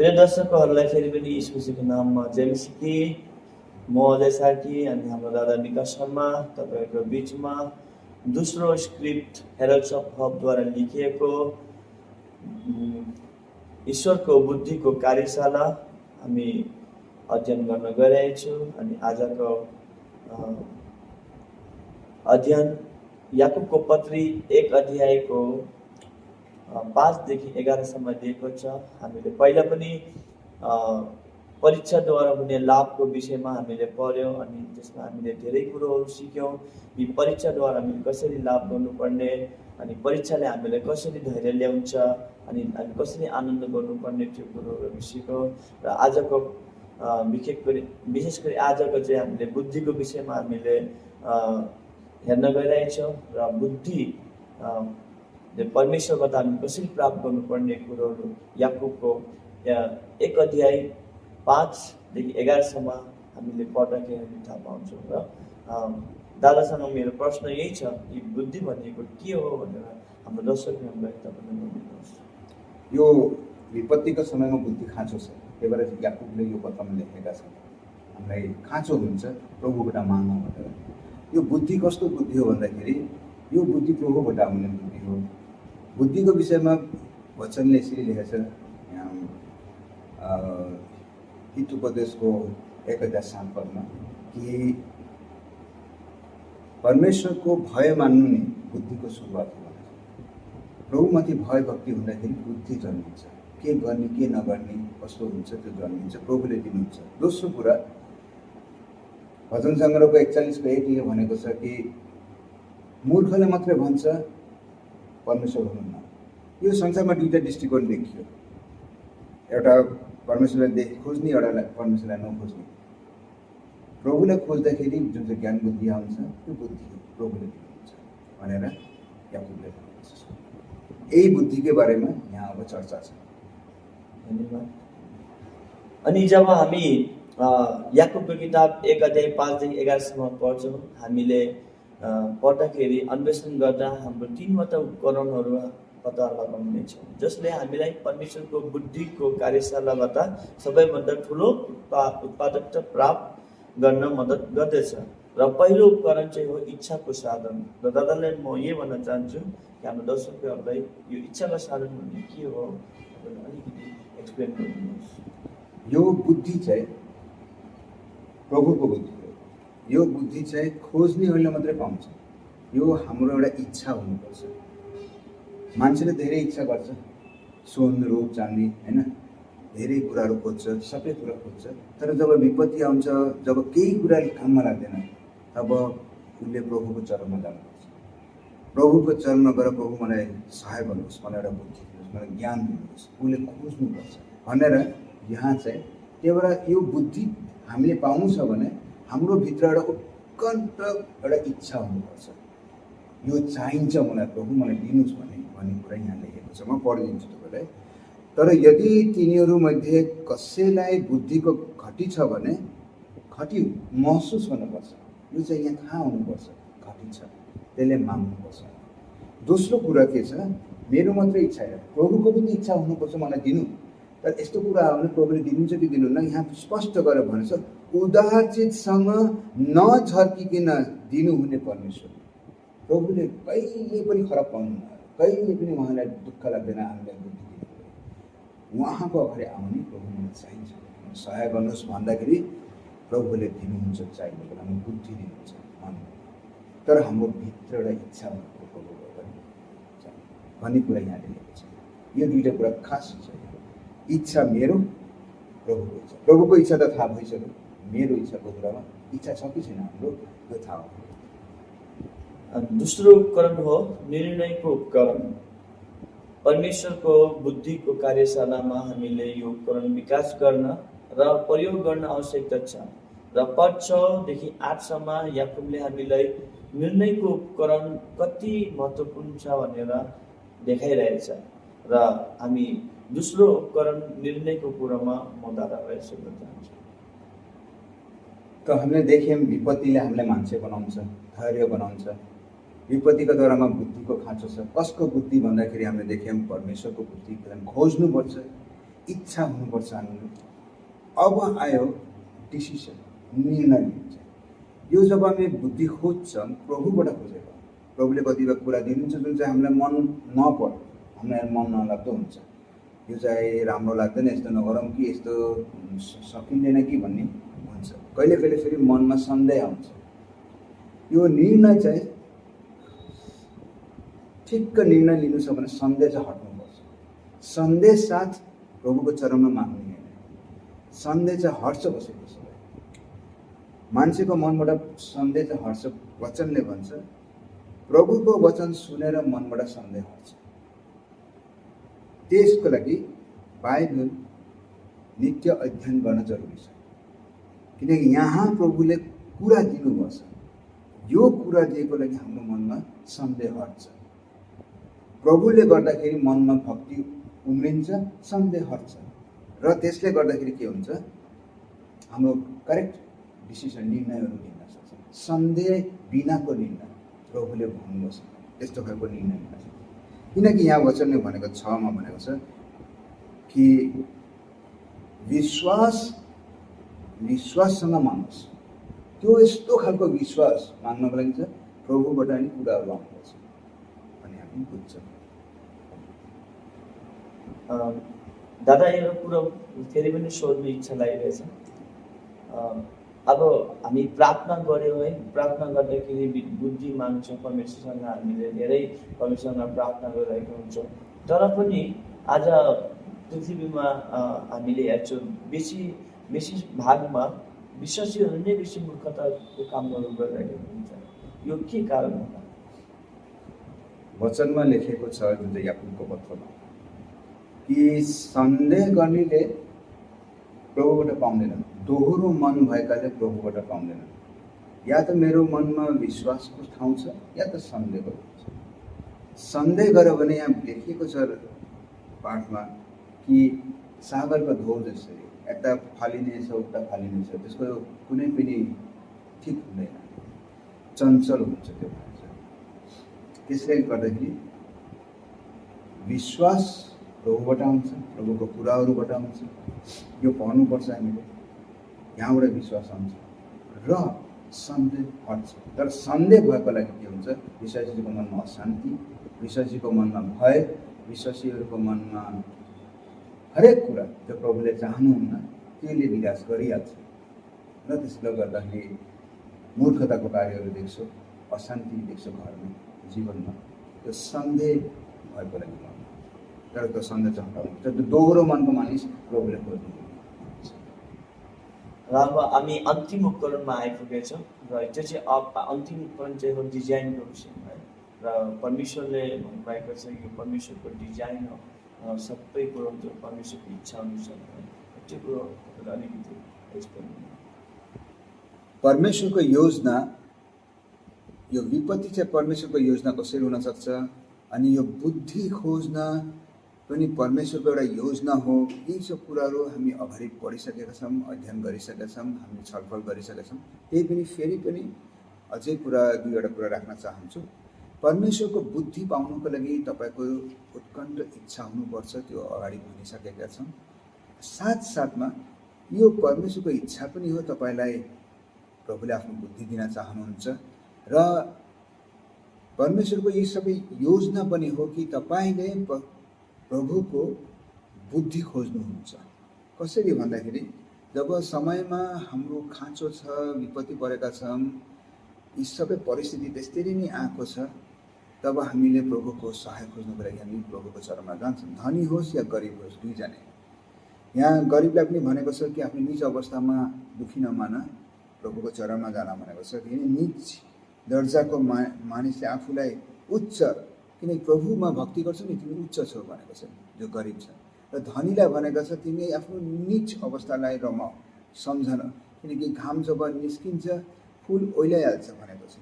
प्रिय दर्शकहरूलाई फेरि पनि यीशु मसीहको नाममा जय मसीह। म अजय सार्की अनि हाम्रो दादा निका शर्मा तपाईँहरूको बिचमा दोस्रो स्क्रिप्ट हेरल्ड्स अफ होपद्वारा लेखिएको ईश्वरको बुद्धिको कार्यशाला हामी अध्ययन गर्न गइरहेका छौँ। अनि आजको अध्ययन याकुबको पत्री 1 अध्यायको 5 देखि 11 सम्म दिएको छ। हामीले पहिला पनि परीक्षाद्वारा हुने लाभको विषयमा हामीले पढ्यौँ अनि त्यसमा हामीले धेरै कुरोहरू सिक्यौँ। यी परीक्षाद्वारा हामीले कसरी लाभ गर्नुपर्ने अनि परीक्षाले हामीलाई कसरी धैर्य ल्याउँछ अनि हामी कसरी आनन्द गर्नुपर्ने त्यो कुरोहरू सिक्यौँ। र आजको विशेष गरी आजको चाहिँ हामीले बुद्धिको विषयमा हामीले हेर्न गइरहेछौँ र बुद्धि परमेश्वरबाट हामी कसरी प्राप्त गर्नुपर्ने कुरोहरू याकुबको 1 अध्याय 5 देखि 11 सम्म हामीले पढ्दाखेरि हामी थाहा पाउँछौँ। र दादासँग मेरो प्रश्न यही छ, यी बुद्धि भनेको के हो भनेर हाम्रो दर्शकहरूलाई तपाईँले भनिदिनुहोस्। यो विपत्तिको समयमा बुद्धि खाँचो छ, त्यही भएर याकुबले यो पत्रमा लेखेका छन् हामीलाई खाँचो हुन्छ प्रभुबाट माग्नु भनेर। यो बुद्धि कस्तो बुद्धि हो भन्दाखेरि यो बुद्धि प्रभुबाट आउने बुद्धि हो। बुद्धिको विषयमा वचनले यसरी लेखेको छ हितोपदेशको 1:7 कि परमेश्वरको भय मान्नु नै बुद्धिको सुरुवात हो। प्रभुमाथि भय भक्ति हुँदाखेरि बुद्धि जन्मिन्छ, के गर्ने के नगर्ने कस्तो हुन्छ त्यो जन्मिन्छ, प्रभुले दिनुहुन्छ। दोस्रो कुरा भजन सङ्ग्रहको 41:1 भनेको छ कि मूर्खले मात्रै भन्छ परमेश्वर हुनुहुन्न। यो संसारमा दुईटा दृष्टिकोण देखियो, एउटा परमेश्वरलाई खोज्ने, एउटा परमेश्वरलाई नखोज्ने। प्रभुलाई खोज्दाखेरि जुन चाहिँ ज्ञान बुद्धि आउँछ त्यो बुद्धि प्रभुले दिनुहुन्छ भनेर याकुबले भन्नुहुन्छ। यही बुद्धिकै बारेमा यहाँ अब चर्चा छ। धन्यवाद। अनि जब हामी याकुबको किताब 1 अध्याय 5 देखि 11 सम्म पढ्छौँ, हामीले पढ्दाखेरि अन्वेषण गर्दा हाम्रो 3वटा उपकरणहरू पत्ता लगाउनेछौँ जसले हामीलाई परमेश्वरको बुद्धिको कार्यशालाबाट सबैभन्दा ठुलो उत्पादकता प्राप्त गर्न मद्दत गर्दछ। र पहिलो उपकरण चाहिँ हो इच्छाको साधन। र दादालाई म यही भन्न चाहन्छु कि हाम्रो दर्शकहरूलाई यो इच्छाको साधन भन्ने के हो अलिकति एक्सप्लेन गरिदिनुहोस्। यो बुद्धि चाहिँ प्रभुको बुद्धि हो। यो बुद्धि चाहिँ खोज्नेहरूले मात्रै पाउँछ। यो हाम्रो एउटा इच्छा हुनुपर्छ। मान्छेले धेरै इच्छा गर्छ, सोन रूप चाँदी होइन, धेरै कुराहरू खोज्छ, सबै कुरा खोज्छ। तर जब विपत्ति आउँछ, जब केही कुरा काममा लाग्दैन, तब उसले प्रभुको चरणमा जानुपर्छ। प्रभुको चरणमा गएर प्रभु मलाई सहाय गर्नुहोस्, मलाई एउटा बुद्धि दिनुहोस्, मलाई ज्ञान दिनुहोस्, उसले खोज्नुपर्छ भनेर यहाँ चाहिँ। त्यही भएर यो बुद्धि हामीले पाउनु छ भने हाम्रो भित्र एउटा उत्कण्ठ एउटा इच्छा हुनुपर्छ। यो चाहिन्छ मलाई, प्रभु मलाई दिनुहोस् भन्ने कुरा यहाँ लेखेको छ। म पढिदिन्छु तपाईँलाई। तर यदि तिनीहरूमध्ये कसैलाई बुद्धिको घटी छ भने घटी महसुस गर्नुपर्छ। यो चाहिँ यहाँ थाहा हुनुपर्छ घटी छ, त्यसले माग्नुपर्छ। दोस्रो कुरा के छ, मेरो मात्रै इच्छा होइन, प्रभुको पनि इच्छा हुनुपर्छ मलाई दिनु। तर यस्तो कुरा आयो भने प्रभुले दिनुहुन्छ कि दिनुहुन्न यहाँ स्पष्ट गरेर भनेछ, उदारचितसँग नझर्किकन दिनुहुने परमेश्वर। प्रभुले कहिले पनि खराब पाउनुहुन्न, कहिले पनि उहाँलाई दुःख लाग्दैन हामीलाई बुद्धि दिनु। उहाँको अगाडि आउने प्रभु मलाई चाहिन्छ, सहाय गर्नुहोस् भन्दाखेरि प्रभुले दिनुहुन्छ चाहिने बेलामा बुद्धि दिनुहुन्छ तर हाम्रो भित्र एउटा इच्छा भन्ने कुरा यहाँ लेखेको छ। यो दुईवटा कुरा खास छ। इच्छा मेरो, प्रभुको इच्छा। प्रभुको इच्छा त थाहा भइसक्यो, मेरो इच्छाको कुरामा इच्छा छ कि छैन हाम्रो यो थाहा हो। दोस्रो उपकरण हो निर्णयको उपकरण। परमेश्वरको बुद्धिको कार्यशालामा हामीले यो उपकरण विकास गर्न र प्रयोग गर्न आवश्यकता छ। र पद 6 देखि 8 सम्म याकुबले हामीलाई निर्णयको उपकरण कति महत्त्वपूर्ण छ भनेर देखाइरहेछ। र हामी दोस्रो उपकरण निर्णयको कुरामा म दादालाई सोध्न चाहन्छु। त हामीले देख्यौँ विपत्तिले हामीलाई मान्छे बनाउँछ, धैर्य बनाउँछ। विपत्तिको दौरानमा बुद्धिको खाँचो छ। कसको बुद्धि भन्दाखेरि हामीले देख्यौँ परमेश्वरको बुद्धि खोज्नुपर्छ। इच्छा हुनुपर्छ हामीहरू। अब आयो डिसिसन, निर्णय लिन्छ। यो जब हामी बुद्धि खोज्छौँ प्रभुबाट खोजेको, प्रभुले कतिपय कुरा दिनुहुन्छ जुन चाहिँ हामीलाई मन नपर्छ, हामीलाई मन नलाग्दो हुन्छ। यो चाहिँ राम्रो लाग्दैन, यस्तो नगरौँ कि, यस्तो सकिँदैन कि भन्ने हुन्छ। कहिले कहिले फेरि मनमा सन्देह आउँछ। यो निर्णय चाहिँ ठिक्क निर्णय लिनु छ भने सन्देह चाहिँ हट्नुपर्छ। सन्देह साथ प्रभुको चरणमा माग्नु होइन, सन्देह चाहिँ हट्छ कसैको समय। मान्छेको मनबाट सन्देह चाहिँ हट्छ। वचनले भन्छ प्रभुको वचन सुनेर मनबाट सन्देह हट्छ। त्यसको लागि बाइबल नित्य अध्ययन गर्न जरुरी छ, किनकि यहाँ प्रभुले कुरा दिनुभएको छ। यो कुरा दिएको लागि हाम्रो मनमा सन्देह हट्छ। प्रभुले गर्दाखेरि मनमा भक्ति उम्रिन्छ, सन्देह हट्छ, र त्यसले गर्दाखेरि के हुन्छ, हाम्रो करेक्ट डिसिसन, निर्णयहरू लिन सक्छ। सन्देह बिनाको निर्णय प्रभुले भन्नुभएको छ, त्यस्तो खालको निर्णय लिन सक्छ। किनकि यहाँ वचनले भनेको 6 मा भनेको छ कि विश्वाससँग माग्नुहोस्। त्यो यस्तो खालको विश्वास माग्नको लागि चाहिँ प्रभुबाट नि कुराहरू आउनुपर्छ अनि हामी बुझ्छौँ। दादा एउटा कुरो फेरि पनि सोध्नु इच्छा लागिरहेछ। अब हामी प्रार्थना गऱ्यौँ है, प्रार्थना गर्दाखेरि बुद्धि माग्छौँ परमेश्वरसँग, हामीले धेरै परमेश्वरसँग प्रार्थना गरिरहेका हुन्छौँ। तर पनि आज पृथ्वीमा हामीले हेर्छौँ बेसी भागमा विश्वासीहरू नै बेसी मूर्खताको कामहरू गरिरहेको हुन्छ। यो के कारण होला? वचनमा लेखेको छ जुन चाहिँ याकुबको पत्रमा कि सन्देह गर्नेले प्रभुबाट पाउँदैन, दोहोरो मन भएकाले प्रभुबाट पाउँदैन। या त मेरो मनमा विश्वासको ठाउँ छ या त सन्देहको ठाउँ छ। सन्देह गर्यो भने यहाँ लेखिएको छ पाठमा कि सागरको धो जसरी यता फालिने छ उता फालिने छ, त्यसको कुनै पनि ठिक हुँदैन, चञ्चल हुन्छ त्यो मान्छे। त्यसले गर्दाखेरि विश्वास प्रभुबाट आउँछ, प्रभुको कुराहरूबाट आउँछ। यो पढ्नुपर्छ हामीले, यहाँबाट विश्वास आउँछ र सन्देह हट्छ। तर सन्देह भएको लागि के हुन्छ, विश्वासीको मनमा अशान्ति, विश्वासीको मनमा भय, विश्वासीहरूको मनमा हरेक कुरा जो प्रभुले चाहनुहुन्न त्यसले विनाश गरिहाल्छ। र त्यसले गर्दाखेरि मूर्खताको कार्यहरू देख्छौँ, अशान्ति देख्छौँ घरमा, जीवनमा। त्यो सन्देह भएको लागि मनमा, तर त्यो सन्देह चाहिँ हटाउनु, त्यो दोहोरो मनको मानिस प्रभुले खोज्नु। र अब हामी अन्तिम उपकरणमा आइपुगेछौँ र त्यो चाहिँ अन्तिम उपकरण चाहिँ हो डिजाइनको विषयमा है। र परमेश्वरले भन्नुभएको छ यो परमेश्वरको डिजाइन हो, सबै कुरो जो परमेश्वरको इच्छा अनुसार त्यो कुरो अलिकति परमेश्वरको योजना, यो विपत्ति चाहिँ परमेश्वरको योजना कसरी हुनसक्छ, अनि यो बुद्धि खोज्न पनि परमेश्वरको एउटा योजना हो। यी सब कुराहरू हामी अगाडि पढिसकेका छौँ, अध्ययन गरिसकेका छौँ, हामीले छलफल गरिसकेका छौँ। त्यही पनि फेरि पनि अझै कुरा 2वटा कुरा राख्न चाहन्छु। परमेश्वरको बुद्धि पाउनुको लागि तपाईँको उत्कण्ठ इच्छा हुनुपर्छ, त्यो अगाडि भनिसकेका छौँ। साथसाथमा यो परमेश्वरको इच्छा पनि हो तपाईँलाई प्रभुले आफ्नो बुद्धि दिन चाहनुहुन्छ, र परमेश्वरको यी सबै योजना पनि हो कि तपाईँले प्रभुको बुद्धि खोज्नुहुन्छ। कसरी भन्दाखेरि जब समयमा हाम्रो खाँचो छ, विपत्ति परेका छौँ, यी सबै परिस्थिति त्यसरी नै आएको छ, तब हामीले प्रभुको सहाय खोज्नुको लागि हामी प्रभुको चरणमा जान्छौँ। धनी होस् या गरिब होस्, दुईजना। यहाँ गरिबलाई पनि भनेको छ कि आफ्नो निज अवस्थामा दुखी नमान, प्रभुको चरणमा जान भनेको छ। किन निज दर्जाको मानिसले आफूलाई उच्च, किनकि प्रभुमा भक्ति गर्छौ नि तिमी उच्च छौ भनेको छ जो गरिब छ। र धनीलाई भनेको छ तिमी आफ्नो निज अवस्थालाई रमाऊ, सम्झन, किनकि घाम जब निस्किन्छ फुल ओइलाइहाल्छ भनेको छ।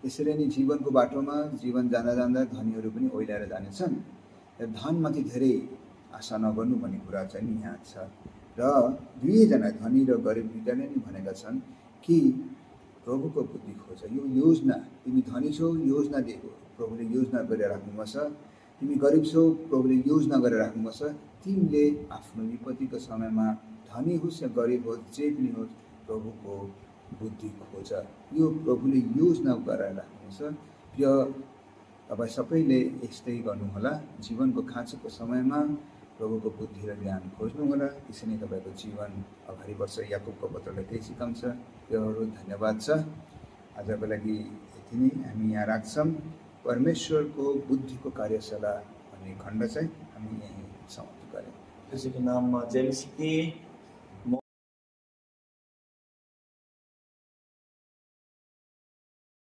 त्यसरी नै जीवनको बाटोमा जीवन जाँदा जाँदा धनीहरू पनि ओइलाएर जानेछन्। र धनमाथि धेरै आशा नगर्नु भन्ने कुरा चाहिँ नि यहाँ छ। र दुईजना धनी र गरिब दुईजनाले नि भनेका छन् कि प्रभुको बुद्धि खोज। यो योजना, तिमी धनी छौ, योजना दिएको प्रभुले योजना गरेर राख्नुभएको छ। तिमी गरिब छौ, प्रभुले योजना गरेर राख्नुपर्छ। तिमीले आफ्नो विपत्तिको समयमा धनी होस् या गरिब होस्, जे पनि होस्, प्रभुको बुद्धि खोज। यो प्रभुले योजना गरेर राख्नुहुन्छ। प्रिय तपाईँ सबैले यस्तै गर्नुहोला। जीवनको खाँचोको समयमा प्रभुको बुद्धि र ज्ञान खोज्नुहोला। त्यसै नै तपाईँको जीवन अगाडि बढ्छ। याकुबको पत्रले त्यही सिकाउँछ। प्रियहरू, धन्यवाद छ। आजको लागि यति नै हामी यहाँ राख्छौँ। परमेश्वरको बुद्धिको कार्यशाला भन्ने खण्ड चाहिँ हामी यहीँ समाप्त गऱ्यौँ। यसको नाममा जय मसीह।